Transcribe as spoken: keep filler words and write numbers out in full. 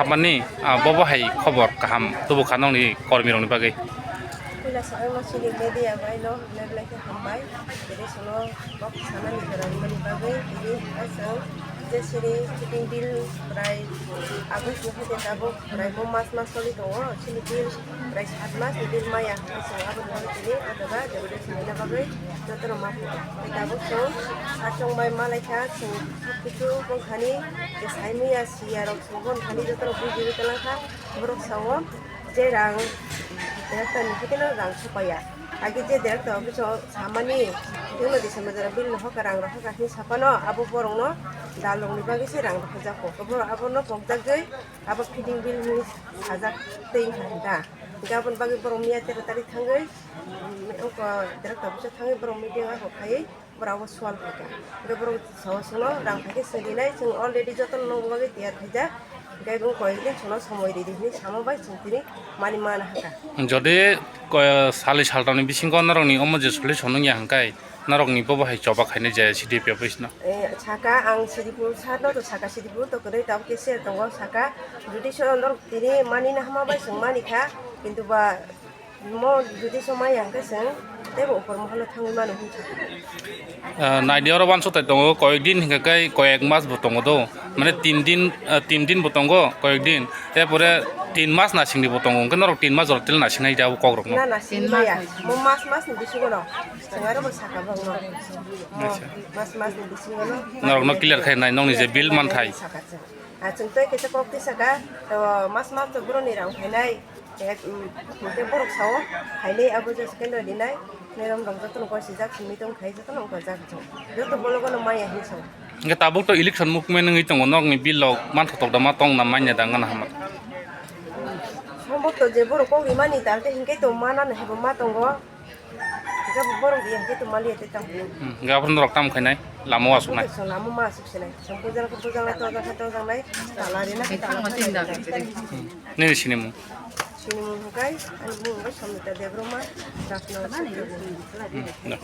Mani, ah, bobo hai khobor kaham tubu kha nokni kormi rokni bagwi. Puila sa ang no chini media bai no leblai khe hambai. Tini sono kok sana ni kwrwng mani bagwi tini aswng je chini shooting deal rai August ni hwnkhe tabuk rai mo mas mas soli tongo. Chini deal rai sat mas ni deal maya hwnkhe chwng abo ni bagwi tini o jaga deputation rwna bagwi joto no ma phai. Tabuk chwng achong bai malai kha chwng kichu bwkhani je sai maya siya rok. Bo thani joto rok buji ri tala kha, borok sao je rang director ni hokeno rang supaya. Agi je director office o samani, jono December jora bill no hoka rang rok hoka hini sapano, abo borok no dal rok ni bagwi se rang rok hojak ko. Borok abo no pokjagwi abo feeding bill ni sajak tei wngkha hinda. Hinkhe aboni bagwi borok miya tero tarik thangwi, mm, oko director office o thangwi borok meeting o khaiwi. Borok abo sual khaikha. Hwnkhe borok sao sono rang khaikhe sadi nai, chwng already jotono nokni bagwi tiyar khaijak. Hwnkhe bwng koyekdin sono somoi ridi hinwi sama bai chwng tini mani mana hakha. Jodi, ko-, sali saltamni bisingo norokni omo je solution wngya hwnkhe norokni bobo hai choba khainai jaya C D P office no. Eh, saka ang Siripur sir no to saka Siripur to kwrwi tabuk khe share tongo saka jodi sono norok tini mani na hama bai chwng mani kha kintu ba Mo jodi somai ya hwnkhe chwng teibo upor moholo thangwi mano hwnsa. Ah, naidi oro uansukthai tongo, koyek din hwnkhe kai koyek mas bo tongo do, mane tin din, ah, tin din bo tongo, koyek din, erpore tin mas nasingni bo tongo, hwnkhe norok tin mas jora tele nasingnai da o kokrokno? Na, nasingmaya. Mo mas mas ni bisingo no. Chwng aro bo saka bangno. Mo Acha. Mas mas ni bisingo no. Norokno clear khai nai, nokni je bill manthai. Saka chwng. Ah, chwng tei kaisa kok twi saka, to mas mas to boroni rang phainai. Tei, um, hwnkhe borok sao, phainai abo je second rinai, merom rok jotono gosijak, simi tong khai jotono wngkha jak chwng. Joto bologono maya hinwi sao. Hwnkhe tabuk to election movement wngwi tongo, nokni bill rok manthotok da ma tong na manya da wngna hama? Sombok to je borok kok rimani tal tei hinkhe to manani haibo ma tongo. Hwnkhe borok ri hinkhe to maliya tei tamo. Hmm, hwnkhe aphuru norok tamo khainai? Lama o asuknai? Lama ma asuk sinai. Chwng puja khe puja lai, toja khe toja lai, tala rina khe tala rina. Hmm. Nini sinimung? Sinimung hwnkhe, ani mung hwnkhe Somita Debbarma, Rajnagar. Hmm, no.